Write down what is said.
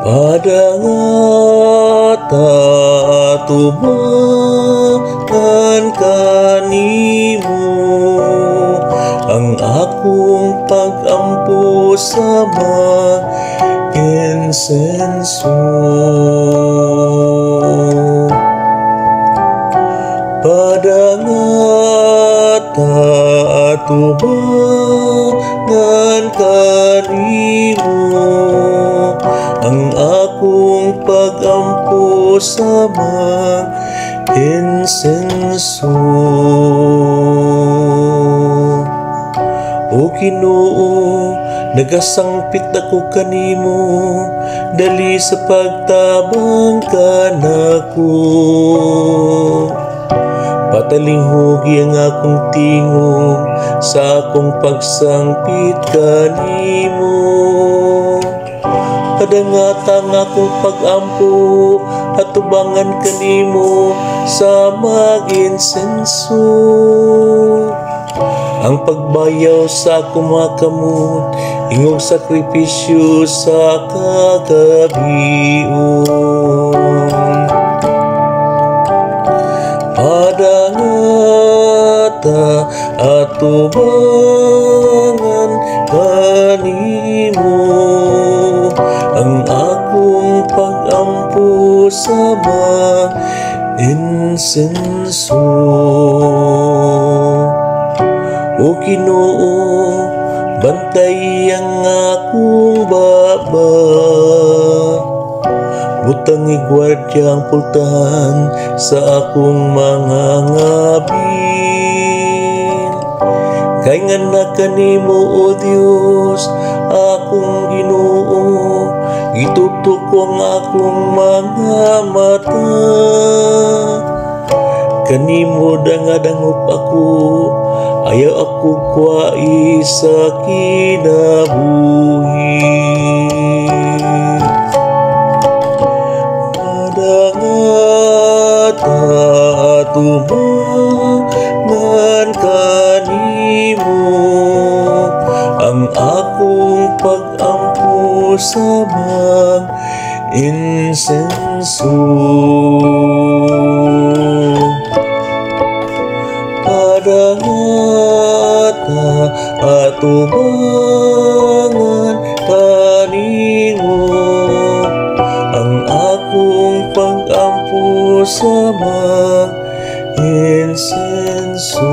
Padangata atubangan kanimo ang akong pag-ampo sa insenso. Padangata atubangan kanimo ang akong pag-ampo sa insenso. O Ginoo, nagasangpit ako kanimo, dali sa pagtabang kanako. Patalinghugi ang akong tingog sa akong pagsangpit kanimo. Padangata ang akong pag-ampo atubangan kanimo sa mag-insenso. Ang pagbayaw sa akong mga kamot, ingog sakripisyo sa kagabion. Padangata atubangan kanimo ang akong pag-ampo sa insenso. O Ginoo, bantay ang akong baba, butang igwardya ang pultahan sa akong mga ngabin. Kay nga na kanimo, O Dios, akong Ginoo, gitutok ko ang akong mga mata. Kanimo dangadangop ako, ayaw ako kuwai sa kinabuhi. Padangata atubangan kanimo ang akong pag-ampo sa insenso. Padangata atubangan kanimo ang akong pag-ampo sa insenso.